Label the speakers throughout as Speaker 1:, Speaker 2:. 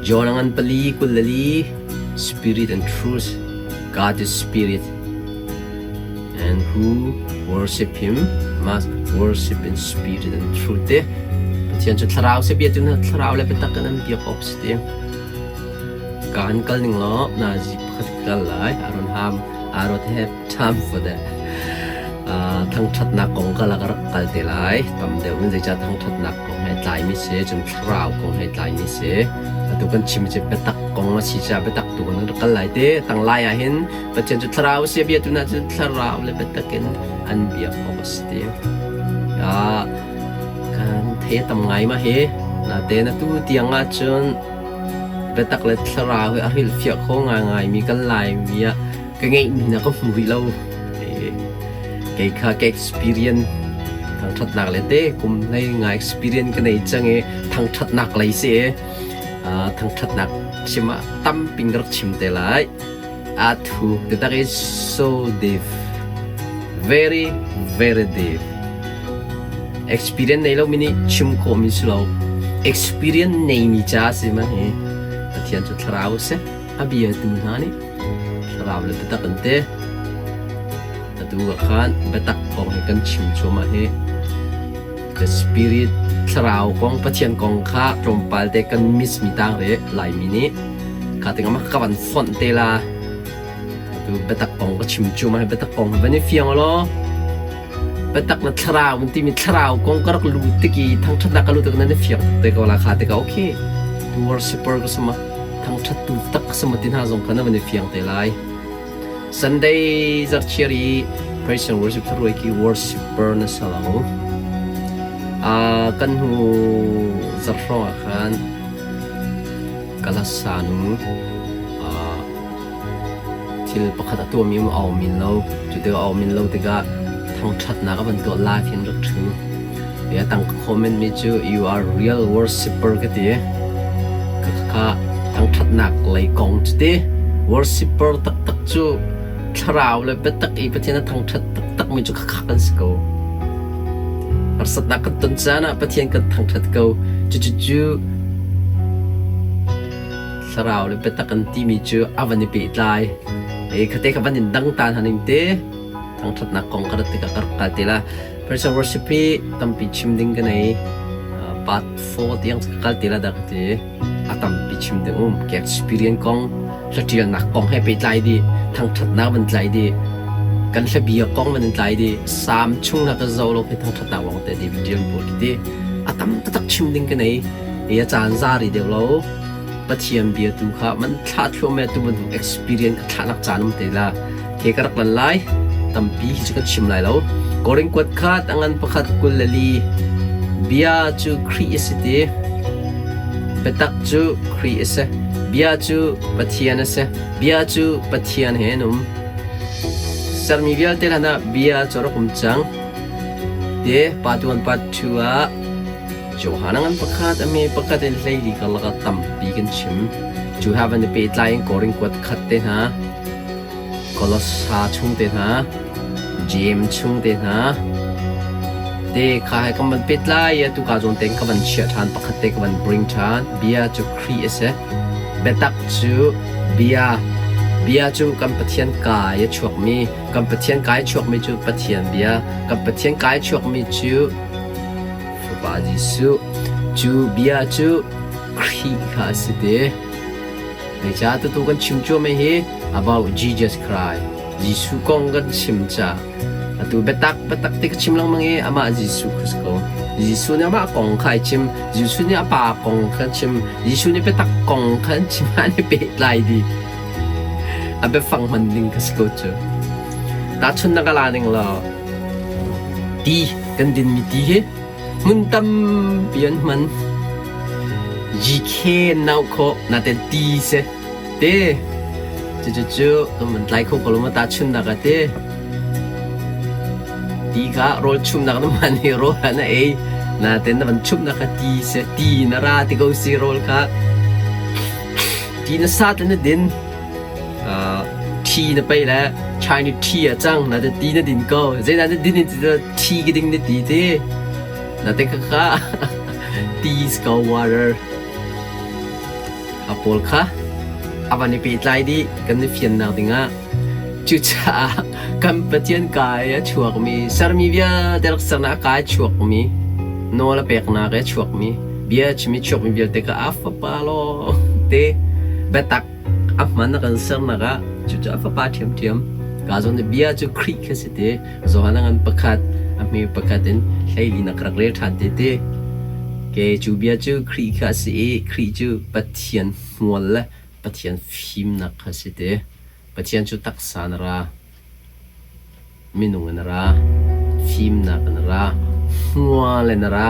Speaker 1: John a ngan pali 24 Spirit and truth God is spirit and who worship him must worship in spirit and truth te. Pathian cu thlarau se bia tu na thlarau le biatak in an biak awk si te. Kaan kal ning law nazi pakhat kal lai. I don't have I don't have time for that. Thangṭhatnak kong ka lak rak kal te lai. Tam deuh in zeicah thangṭhatnak kong he tlaimi si, cun thlarau kong he tlaimi si. Atu kan chim cu biatak kong a si caah biatak tu kan rak kal lai te. Tang lai ah hin Pathian cu thlarau a si, bia tu hna cu thlarau le biatak in an biak awk a si te. Kan thei tam ngai ma hi. Natein atu tiang ah cun biatak le thlarau hi a hrilhfiah kho ngaingaimi kan Laimi ah ka ngeihmi hna ka hmu rih lo. Kei kha ka experience thangṭhatnak le te kum hlei nga experience ka nei cang i thangṭhatnak lei si i thangṭhatnak chim ah tamping ka rak chim te lai. A thuk taktak is so deep. Very, very deep. Experience nei lomi nih chim khawhmi si lo. Experience neimi ca si ma hi. Pathian cu thlarau a si. A bia tu hna nih thlarau le biatak an te. Atu ah khan biatak kong hi kan chim cuahmah hi. The Spirit thlarau kong Pathian kong kha tlawmpal te kan miss mi tang re Laimi nih kha ting ah ka van fonh te la. Atu biatak kong ka chim cuahmah hi biatak kong hi van i fiang law biatak na thlarau an timi thlarau kong ka rak lut tik i thangṭhatnak ka lut tik nan i fiang tuk te ko la kha tikah okay tu worshiper ka sama thangṭhattu tak ka sama ti hna zong kha na van i fiang te lai. Sunday zarhchiar i praise and worship tharuai ki worshiper na si lo. Kan hnu zarh hrawng ah khan Kalasanu thil pakhat a tuahmi um a um in lo. Cu tikah a um in lo tikah thangṭhatnak a van tuah live in rak ṭhu. A tang ka comment mi cu you are real worshipper ka ti. Khakha thangṭhatnak lei kong cu ti. Worshipper taktak cu thlarau le biatak i Pathian a thangṭhat taktak mi cu khakha kan si ko. Harsatnak kan ton caan ah Pathian kan thangṭhat ko. Cucu Thlarau le biatak an timi cu a van i pehtlai. E khate kha van in dang ta hna ning te. Thangṭhatnak kong ka rat tikah ka rak kal te la. Praise and worship hi tampi chim ding ka nei. Part 4 tiang ka kal te la dah ka ti. A tampi chim ding um. Ke experience kong, hlatialnak kong he pehtlai dih, thangṭhatnak van tlai dih, kan hlabia kong van in tlai dih, Psalm chung na ka zo lo khi thangṭhatnak lawng te David rian pawl khi ti. A tam taktak chim ding ka nei. E a caan zari deuh lo. Pathian bia tu kha man thlah thluahmah tu bantuk experience ka thlahnak caan um te la ke ka rak lan lai tampi hi cu kan chim lai lo Korin kuat khat a ngan pakhat 24 bia cu Khrih a si ti biatak cu Khrih a si bia cu Pathian a si bia cu Pathian he an um sermi vialte hlan ah bia cu rak um cang te pa tuan part 2 ah Johan a ngan pakhat, a hme pakhat in 14 karlak ah tampi kan chim. Cu he van i pehtlai in Korin kuat khat te hna, Kolossa chung te hna, Jeim chung te hna, te kha he kan van pehtlai i atu ka zawn tein ka van chiah ṭhan, pakhat te ka van bring ṭhan. Bia cu Khrih a si. Biatak cu bia. Bia cu kan Pathian kaa i a chuakmi, kan Pathian kaa i chuakmi cu Pathian bia, kan Pathian kaa i chuakmi cu Fapa Jesuh cu bia cu Khrih kha a si te. Zeicah tutu kan chim cuahmah hi about Jesus Christ. Jesuh kong kan chim ca. Atu biatak biatak ti ka chim lengmang i amah Jesuh Christ ko. Jesuh nih amah kong kha ai chim. Jesuh nih a pa kong kha a chim. Jesuh nih biatak kong kha an chim an i pehtlai dih. A biafang hman ding kha si ko cu. Tahchunhnak a la ning law Ti kan dinmi ti hi hmun tampi an hman. GK nau khawh naten ti si te. Cucu kan van tlai kho ko lo ma tahchunhnak ah te. Ti kha rawl chumnak na hman i rawl ah na ei. Naten na van chumnak kha ti si. Ti na ra ti ko si rawl kha. Ti na sat le na din. Ṭhi na pei le Chinese ṭhi a cang na ti na din ko zeidah na din in ti ṭhi ka ding na ti ti na te kha tea is go water. Kha pawl kha a van i pehtlai dih kan i fiannak dingah. Cucaah kan Pathian kaa i a chuakmi, sermi vialte rak sernak a kaa i chuakmi, nawl a peknak i a chuakmi, bia a chim i chuakmi vialte kha a fapa law te biatak a hman a kan sernak ah cucu a fapa ṭhiamṭhiam. Ka zawn i bia cu Khrih kha si ti. Johan a ngan pakhat, a hme pakhat in hleili na ka rak rel ṭhan te ti. Ke cu bia cu Khrih kha a si i Khrih cu Pathian hmual le Pathian fimnak kha a si ti. Pathian cu taksa in a ra, minung in a ra, fimnak in a ra, hmual in a ra,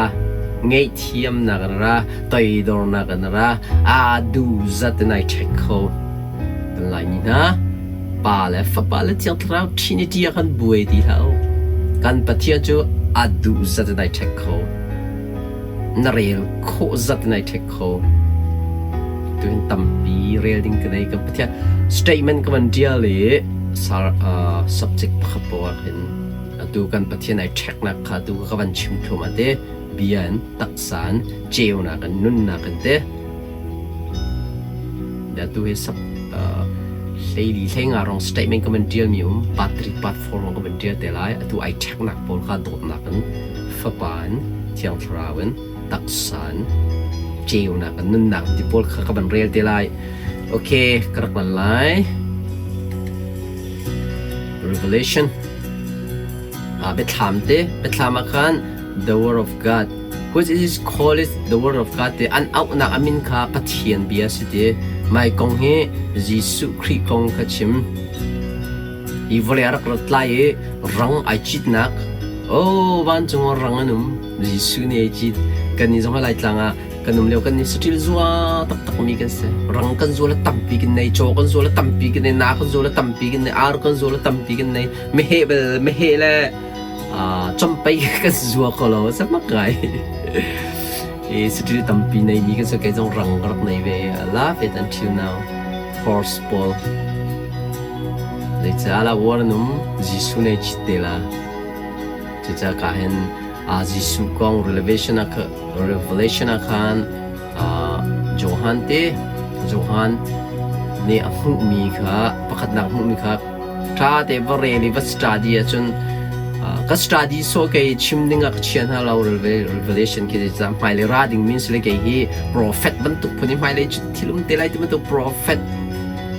Speaker 1: ngaihthiamnak in a ra, toidornak in a ra, aa duhzat in ai ṭhek kho. Kan Laimi hna, Pa le Fapa le Thiang Thlarau Trinity ah kan buai ti hlah u. Kan Pathian cu a duh zat in ai ṭhek kho. Na rel khawh zat in ai ṭhek kho. Tuhin tampi rel ding ka nei. Kan Pathian statement ka van ṭial i sar, uh, subject pakhat poah hin atu kan Pathian ai ṭheknak kha tu ka van chim thluahmah te bia in taksa in ceunak in nunnak in te Tu hi sap hleili hleinga rong statement ka van ṭialmi um part 3 part 4 rong ka van ṭial te lai. Atu ai ṭheknak pawl kha dawtnak in Fapa in Thiang Thlarau in taksa in ceunak in nunnak ti pawl kha ka van rel te lai. Okay, ka rak lan lai. Revelation biathlam te biathlam ah khan the word of God which is called the word of God te an auhnak a min kha Pathian bia si ti mai kong hi Jesuh Khrih kong kha chim hi vawlei a rak rat lai i rang ai citnak oh vancung ah rang an um Jesuh nih ai cit kan ni zong lai tlang ah kan um lio kan ni saṭil zua taktak mi kan si rang kan zual tampi kan nei caw kan zual tampi kan nei na kan zual tampi kan nei ar kan zual tampi kan nei meheh bel meheh le Cawmpei kan zua ko lo samak ngai. I saṭil tampi nei mi kan si kei zong rang ka rak nei ve. I love it until now. Horse pawl. Zeicah la war an um Jesuh nei chit te la. Cucaah ka hin Jesuh kong revelation ah revelation ah khan Johan te Johan nih a hmuhmi kha pakhatnak hmuhmi kha Ṭha te va rel i va study ahcun ka study sawh kei chim ding ah ka chia hna lo revelation khi zeicah hmailei ra ding min si le kei hi prophet bantuk phun i hmailei cu thil um te lai ti bantuk prophet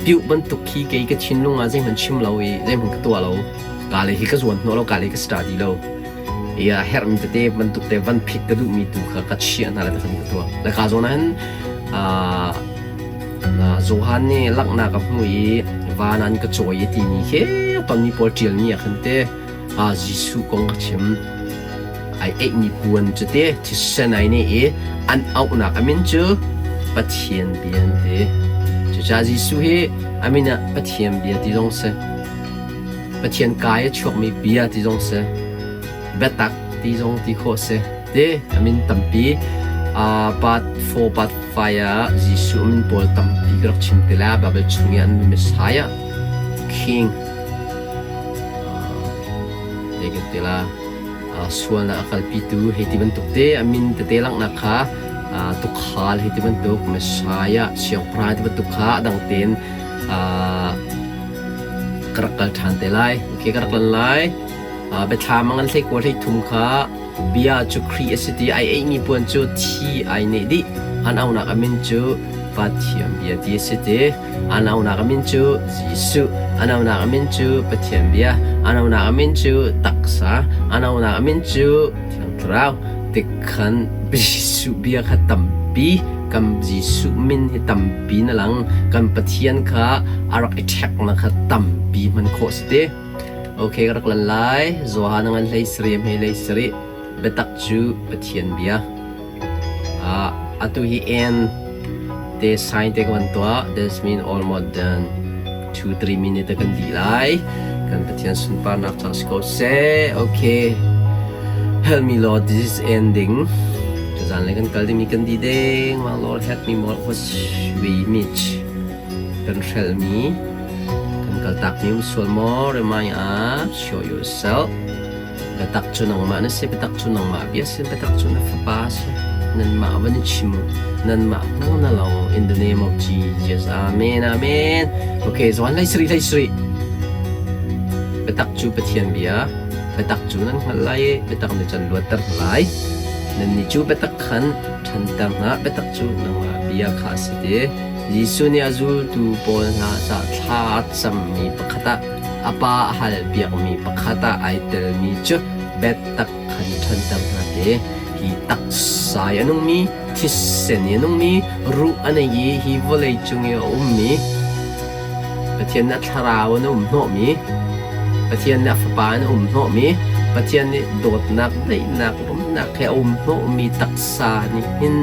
Speaker 1: piuh bantuk khi kei ka thinlung ah zeihmanh chim lo i zeihmanh ka tuah lo ka le hi ka zuan hnawh lo ka le ka study lo i a herhmi tete bantuk te van phit ka duhmi tu kha ka chiah hna le takhan ka tuah le ka zawn ah hin Johan nih langhnak a hmuh i van an ka cawi a timi khi tonmi pawl ṭialmi ah khan te Jesuh kong ka chim. Ai eihmi puan cu te thisen ai ne i an auhnak a min cu Pathian bia an ti. Cucaah Jesuh hi a min ah Pathian bia ti zong si. Pathian kai a chuakmi bia ti zong si. Biatak ti zong ti khawh si. Te a min tampi part 4 part 5 ah Jesuh min pawl tampi ka rak chim te la Bible chung i an Messiah King te kan te la sualnak a kalpitu hei ti bantuk te a min tete langhnak kha tukhal hei ti bantuk Messiah siangpahrang ti bantuk kha a dang tein ka rak kal ṭhan te lai okay ka rak lan lai Biathlam a ngan hleikua hleithum kha bia cu Khrih a si ti ai eihmi puan cu thi ai neh dih. An aunak a min cu Pathian bia ti a si ti. An aunak a min cu Jesuh. An aunak a min cu Pathian bia. An aunak a min cu taksa. An aunak a min cu Thiang Thlarau. Tikhan Jesuh bia kha tampi kan Jesuh min hi tampi na lang. Kan Pathian kha a rak i ṭheknak kha tampi hman khawh si ti. Ok, ka rak lan lai. Johan a ngan hlei sarih hme hlei sarih. Biatak cu Pathian bia. Atu hi en te sign te ka van tuah. This mean almost done. 2-3 minute kan dih lai. Kan Pathian sunparnak ca si ko seh. Okay. Help me Lord, this is ending. Tuzan le kan kal dingmi kan di deng. Ma Lord, help me more. What we meet. Kan hrelmi Kan kaltakmi um sual maw? Remind us, show yourself. Biatak cu nangmah na si, biatak cu nangmah bia si, biatak cu na fapa si. Nanmah van i chim u. Nanmah hmang na lo. In the name of Jesus. Amen. Amen. Okay, zawn hlei sri hlei sri. Biatak cu Pathian bia. Biatak cu nan hngalh lai i biatak nih cun luatter hna lai. Nannih cu biatak khan ṭhanter hna. Biatak cu nangmah bia kha a si ti. Jesuh nih a zultu pawl hna caah thla a cammi pakhat ah a Pa a halpiakmi pakhat ah ai telmi cu biatak khan ṭhanter hna te. Hi taksa i a nungmi, thisen i a nungmi, ruh a nei i hi vawlei cung i a ummi, Pathian nih a thlarau in a um hnawhmi, Pathian nih a Fapa in a um hnawhmi, Pathian nih dawtnak, daihnak, rumnak he a um hnawhmi taksa nih hin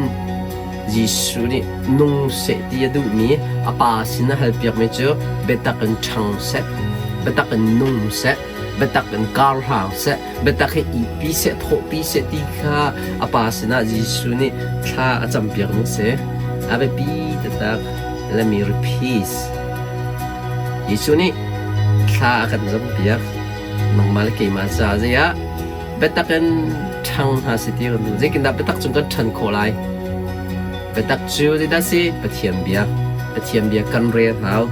Speaker 1: Jesuh nih nung seh ti a duhmi a Pa sin a halpiakmi cu biatak in ṭhang seh, biatak in nung seh, biatak in karhlang seh, biatak hi ihpi seh, thawhpi seh ti kha a Pa sinah Jesuh nih thla a campiakmi a si. A biapi taktak. Let me repeat. Jesuh nih thla a kan campiak. Nangmah le keimah ca zei ah biatak in ṭhang hna seh ti kan duh. Zeitindah biatak cung kan ṭhan khawh lai? Biatak cu zeidah si? Pathian bia. Pathian bia kan rel hau,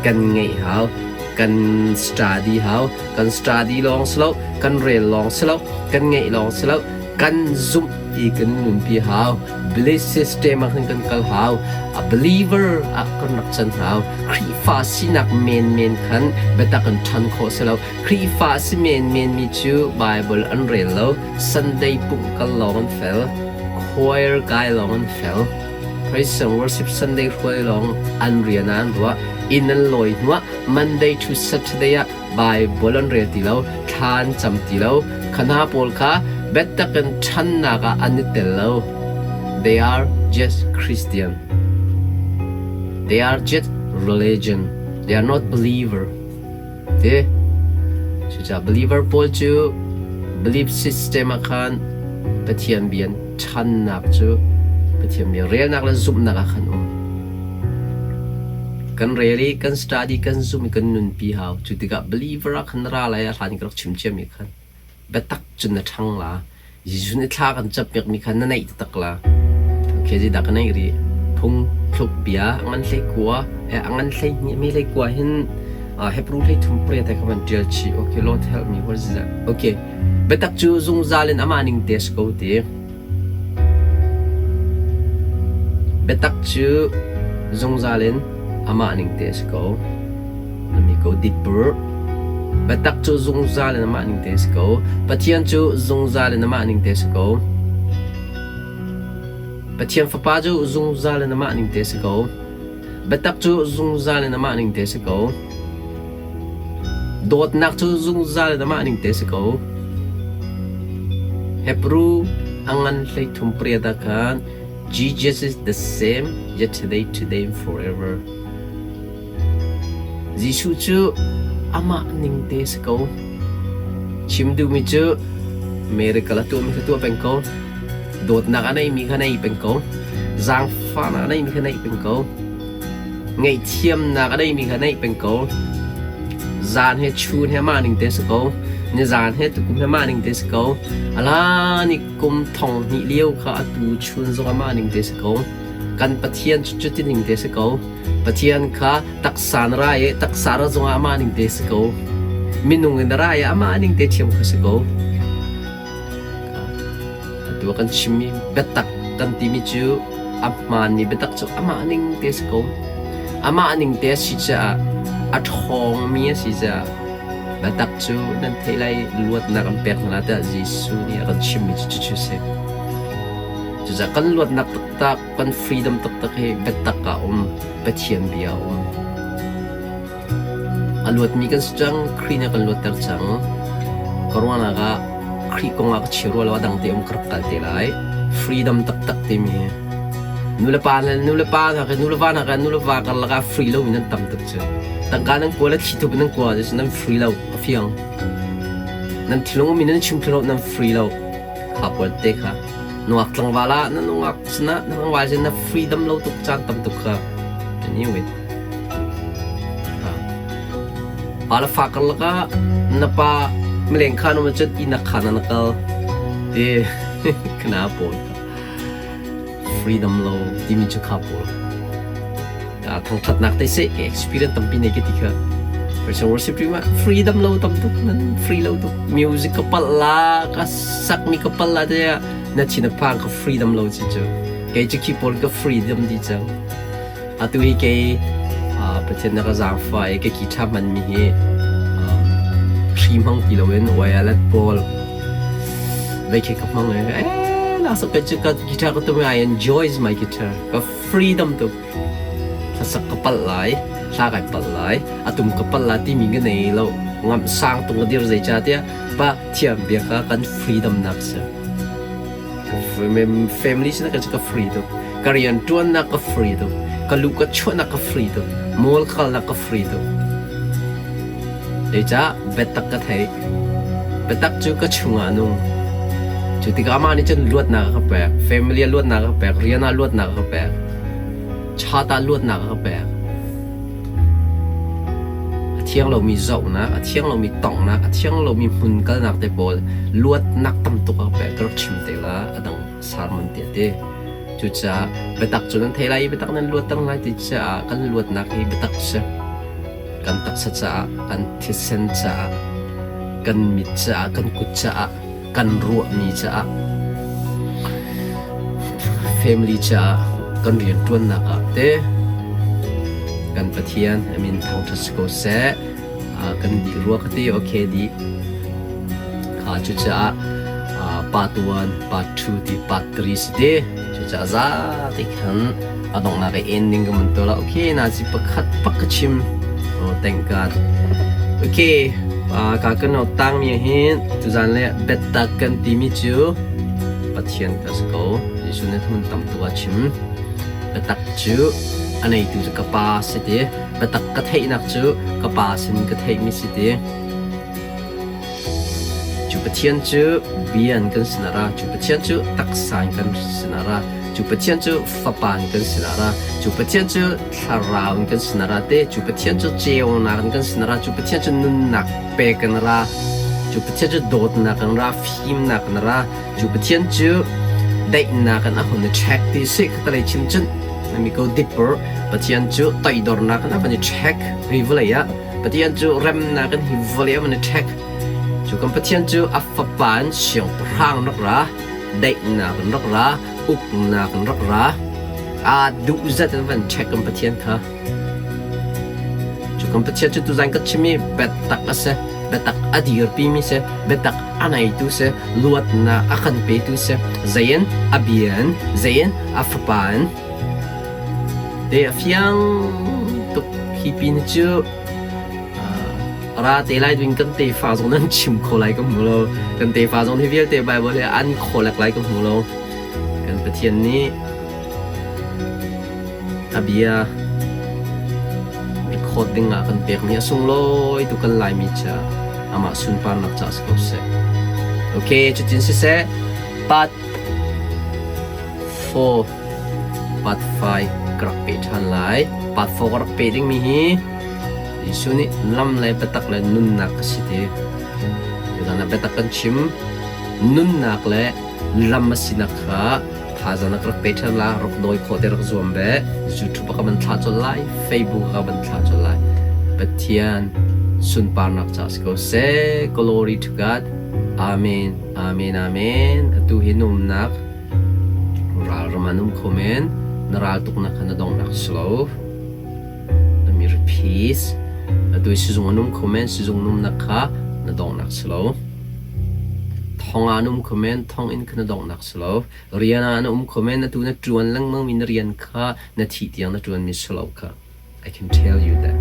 Speaker 1: kan ngeih hau, kan study hau. Kan study lawng si lo, kan rel lawng si lo, kan ngeih lawng si lo, kan zumh i kan nunpi hau. Belief system ah khan kan kal hau. A believer ah kan rak can hau. Khrihfa sinak menmen khan biatak in ṭhan khawh si lo. Khrihfa a si menmenmi cu Baibal an rel lo, Sunday pumh kal lawng an fel, choir kai lawng an fel, praise and worship Sunday hruai lawng an rian ah an ruah, inn an lawi hnuah Monday to Saturday ah Baibal an rel ti lo, thla an cam ti lo, kha hna pawl kha biatak in ṭhannak ah an i tel lo. They are just Christian. They are just religion. They are not believer. Ti. Cucaah believer pawl cu belief system ah khan Pathian bia ṭhannak cu Pathian bia relnak le zumhnak ah khan um. Kan rel i kan study kan zumh i kan nunpi hau. Cu tikah believer ah khan ra lai a hlan ka rak chim ciami khan biatak cun na ṭhang la. Jesuh nih thla kan campiakmi kha na neih taktak la. Okay, zeidah ka neih rih? Phung thluk bia a ngan hlei kua, eh, a ngan hlei hnih mi hlei kua hin uh, Hebrew hlei thum pariat he kha van ṭial chih. Okay, Lord help me. What is that? Okay. Biatak cu zungzal in amah ning te si ko ti. Biatak cu zungzal in amah ning te si ko. Nami ko dipur. Biatak cu zungzal in amah ning te si ko. Pathian cu zungzal in amah ning te si ko. Pathian Fapa cu zungzal in amah ning te si ko. Biatak cu zungzal in amah ning te si ko. Dawtnak cu zungzal in amah ning te si ko. Hebrew a ngan 33 pariat ah khan Jesus is the same yesterday, today, and forever. Jesuh cu amah ning te si ko. Chim duhmi cu miracle a tuahmi kha tuah peng ko. Dawtnak a neimi kha nei peng ko. Zaangfahnak a neimi kha nei peng ko. Ngaihthiamnak a neimi kha nei peng ko. Zan he chun he amah ning te si ko. Nizan he tukum he amah ning te si ko. Ala ni kum thong hnih lio kha atu chun zong amah ning te si ko. Kan Pathian cu cuti ning te si ko. Pathian kha taksa na ra i taksa ra zongah amah ning te si ko. Minung in na ra i amah ning te ṭhiam kha si ko. Atu ah kan chimmi biatak kan timi cu a hmaanmi biatak cu amah ning te si ko. Amah ning te a si caah a ṭhawngmi a si caah biatak cu nan theih lai luatnak an pek hna lai tiah Jesuh nih a kan chimmi cu cucu a si. Cucaah kan luatnak taktak kan freedom taktak hi biatak ah um, Pathian bia a um. A luatmi kan si cang, Khrih nih a kan luatter cang. Ka ruahnak ah Khrih kong ah ka chia rua lo, a dang te um ka rak kal te lai. Freedom taktak timi hi. Nu le pa nu le pa hna khi nu le va hna kha nu le va karlak ah free lo mi nan tam tuk cu. Tangka nan kua le thli thup in nan kua cu nan free lo, a fiang. Nan thilung mi nan chim thlu lo, nan free lo. Kha pawl te kha. Nungak tlangval ah na nungak sinah na tlangval sin na freedom lo tuk caan tam tuk kha. Anyway. Pa le fa karlak ah na pa mileng kha na cun inn kha na kal ti kana pawl kha. freedom lo timi cu kha pawl. Thangthatnak te seh ka experience tampi nei ka ti kha. Person worship ma freedom lo tam tuk nan free lo tuk music ka pal la ka sak mi ka pal la te na thin a phang ka freedom lo ci cu kei cu khi pawl ka freedom di cang. Atu hi kei Pathian na ka zaangfah i ka ki ṭha hmanmi hi hri hmang ti loin wireless pawl vei khi ka hmang i eh ka cu ka guitar ka tum i I enjoys my guitar ka freedom tuk hlasak ka palh lai hla kai palh lai a tum ka palh lai timi ka nei lo ngamh sang tung ka dir zeicahtiah pa thiam bia kha kan freedom nak si. Family sinah ka ka free tuk. Ka rian ṭuannak ka free tuk. Ka luh ka chuahnak ka free tuk. Mall kalnak ka free tuk. Zeicah biatak ka theih. Biatak cu ka chungah a nung. Cu tikah amah nih cun luatnak a ka pek. Family ah luatnak a ka pek. Rian ah luatnak a ka pek. Chat ah luatnak a ka pek. A thiang lomi zohnak, a thiang lomi tonghnak, a thiang lomi hmun kalnak te pawl luatnak tam tuk a ka pek. Ka rak chim te la, a dang sermon te ti. Cucaah biatak cu nan thei lai i biatak nan luatter lai ti caah kan luatnak hi biatak si. Kan taksa caah, kan thisen caah, kan mit caah, kan kut caah, kan ruahmi caah, family caah, kan rianṭuannak ah te kan Pathian a min thangṭhat si ko seh. Kan dih rua ka ti okay dih. Cucaah part 1, part 2 ti part 3 si te. Cucaah za te khan a donghnak i ending ka mun to la. Okay na ci pakhat pak ka chim. Oh thank God. Okay ka kan tang mi hin tuzan le biatak kan timi cu Pathian ka si ko. Jesuh nih hmun tam tuk a chim. Biatak cu a neitu cu ka pa si ti. Biatak ka theihnak cu ka pa sin ka theihmi si ti. Cu Pathian cu bia in kan sinah ra, cu Pathian cu taksa in kan sinah ra, cu Pathian cu Fapa in kan sinah ra, cu Pathian cu Thlarau in kan sinah ra te, cu Pathian cu ceunak in kan sinah ra, cu Pathian cu nunnak pek in ra, cu Pathian cu dawtnak in ra, fimnak in ra, cu Pathian cu daihnak in a hun i ṭhek ti si khatalei chim cun mi ko dipper Pathian cu toidornak in a van i ṭhek hi vawlei ah Pathian cu remnak in hi vawlei a van i ṭhek. Cu kan Pathian cu a Fapa in siangpahrang rak ra, daihnak in rak ra, uknak in rak ra. Aa duh zat in van ṭhek kan Pathian kha. Cu kan Pathian cu tuzan ka chim i biatak a si, biatak a dirpimi si, biatak a neitu si, luatnak a kan petu si, zei in a bia in, zei in a Fapa in. Te a fiang tuk hi pin cu ra te lai ding kan tefa zong nan chim kho lai ka hmu lo. Kan tefa zong hi vialte Bible he an kholek lai ka hmu lo. Kan Pathian nih a bia record ding ah kan pekmi a sunglawi tu kan Laimi ca amah sunparnak ca si ko seh. Okay, cutin siseh part 4 part 5 ka rak peh ṭhan lai. Part 4 ka rak peh dingmi hi Jesuh nih lam le biatak le nunnak ka si ti. Tuzan ah biatak kan chim. Nunnak le lam a sinak kha thazaang na ka rak pe ṭhan la, rak dawi khawh te rak zuam ve. YouTube ah ka van thlah colh lai, Facebook ah ka van thlah colh lai. Pathian sunparnak ca si ko seh. Glory to God. Amen. Amen. Amen. Atu hi numnak Ralram an um kho men. Na raltuknak kha na donghnak si lo. Na mi peace. Atu i sizung an um kho men. Sizung numnak kha na donghnak si lo. Thong ah an um kho men. Thonginn kha na donghnak si lo. Rian ah an um kho men. Atu na ṭuan lengmangmi na rian kha na thih tiang na ṭuanmi si lo kha. I can tell you that.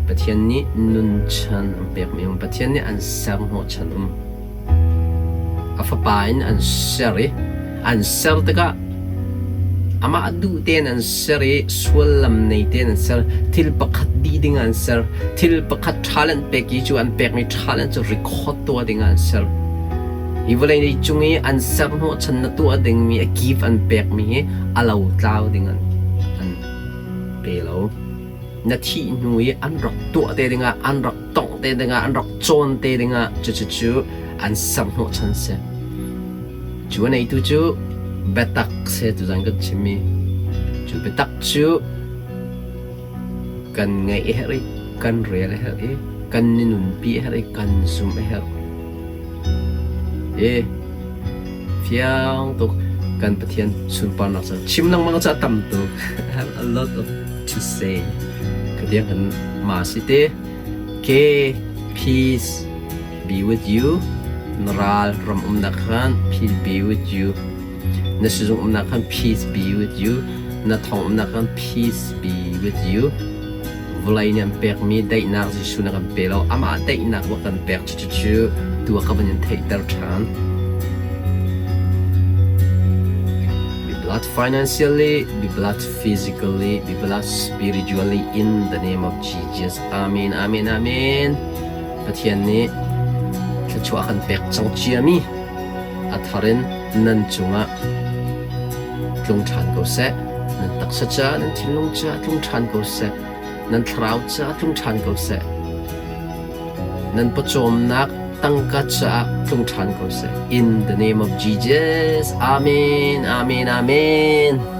Speaker 1: Pathian nih nunchan an pekmi um. Pathian nih an ser hnawhchan um. A fapa in an ser i an ser tikah amah duh tein an ser i suallam nei tein an ser. Thil pakhat dih ding an ser. Thil pakhat talent pek i cu an pekmi talent cu record tuah ding an ser. Hi vawlei cung i an ser hnawhchan na tuah dingmi a gift an pekmi hi a lo tlau ding an an pe lo. Na thih hnu i an rak tuah te dingah, an rak tongh te dingah, an rak cawn te dingah cucu cu an ser hnawhchan si. Cu a neitu cu Biatak se tuzan kan chimmi cu biatak cu kan ngaih a herh i kan rel a herh i kan i nunpi a herh i kan zumh a herh. E fiang tuk kan Pathian sunparnak cu chim lengmang cu a tam tuk. I have a lot of to say. Katiang kan ma si te. Ke peace be with you. Na ral ram umnak khan peace be with you. Na sizung umnak khan peace be with you. Na thong umnak khan peace be with you. Vawlei nih an pekmi daihnak Jesuh na kan pe lo. Amah daihnak wa kan pek cucu tu ah ka van in theihter ṭhan. Be blessed financially, be blessed physically, be blessed spiritually in the name of Jesus. Amen, amen, amen. Pathian nih thluachuah kan pek cang ciami a thar in nan cungah tlung ṭhan ko seh. Nan taksa ca, nan thinlung ca tlung ṭhan ko seh. Nan thlarau ca tlung ṭhan ko seh. Nan pawcawmnak tangka caah tlung ṭhan ko seh. In the name of Jesus. Amen. Amen. Amen.